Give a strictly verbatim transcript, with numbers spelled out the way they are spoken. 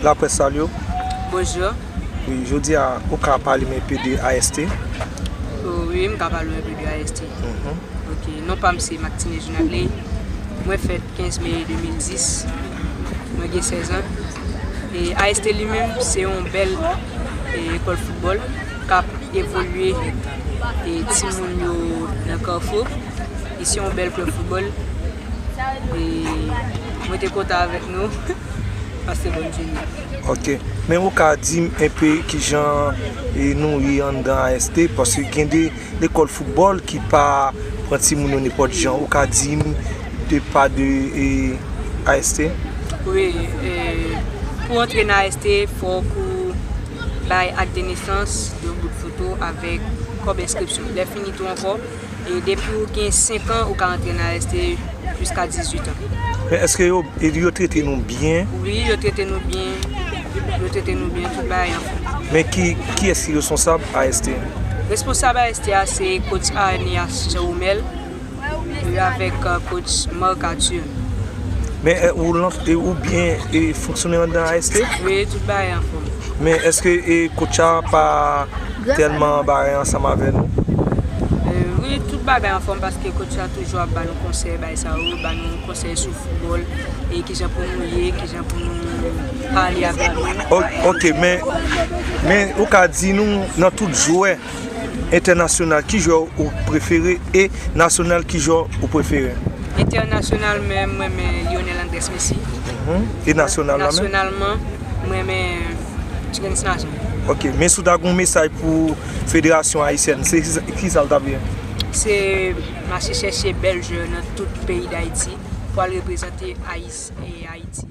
Laprès, salye w. Bonjou. Wi, jodi a, ou ka pale m enpe de A S T? O, wi, m ka pale w enpe de A S T. Ok, non pa m se Mactine Junadley. Mwen fèt kenz me de mil dis. Mwen gen sèz an. E A S T li menm, se yon bèl e, ekòl foutbòl k ap evolye e, timoun yo nan Kafou. E se yon bèl klèb foutbòl. E mwen te kontan avèk nou. Pase bòn jounen. Ok. Men ou ka di m enpe kijan e, nou ye anndan A S T, paske gen de lekòl foutbòl ki pa pran timoun yo nenpòt jan. Ou ka di m de pa de e, A S T? Wi, e, pou antre nan A S T, fòk ou bay ak de nesans, yon bout foto avèk kòb enskripsyon. Lè fini tou ankò, e depi ou gen senk an, ou ka antre nan A S T jiska dizuit an. Men èske yo, e yo trete nou byen? Wi, yo trete nou byen. Yo trete nou byen, tout bagay anfòm. Men ki, kiyès ki responsab A S T? Responsab A S T a se coach Arnias Jean Romel, e avèk e, coach Marc Arthur. Men e, ou, lan- e, ou byen e, fonksyone anndan A S T? Wi, tout bagay anfòm. Men èske e, coach a pa tèlman bagay ansanm avè nou? E, wi, tout bagay anfòm paske coach a toujou ap ba nou konsèy, bay sa yo, ba nou konsèy sou foutbòl, e kijan pou nou ye, kijan pou nou pale avèk moun. O- ok, men, men ou ka di nou nan tout jwè entènasyonal, ki jwè ou prefere e nasyonal, ki jwè ou prefere? Entènasyonalman, mwen renmen Lionel Andrés Messi. Mhm. E nasyonal la menm? Nasyonalman, mwen renmen Jurens Najan. Ok, men si w ta gen yon mesaj pou Federasyon Ayisyèn, se ki sa- ki sa l t ap ye? Se mache chèche bèl jwè nan tout peyi Dayiti pou al reprezante Ayis- e Ayiti.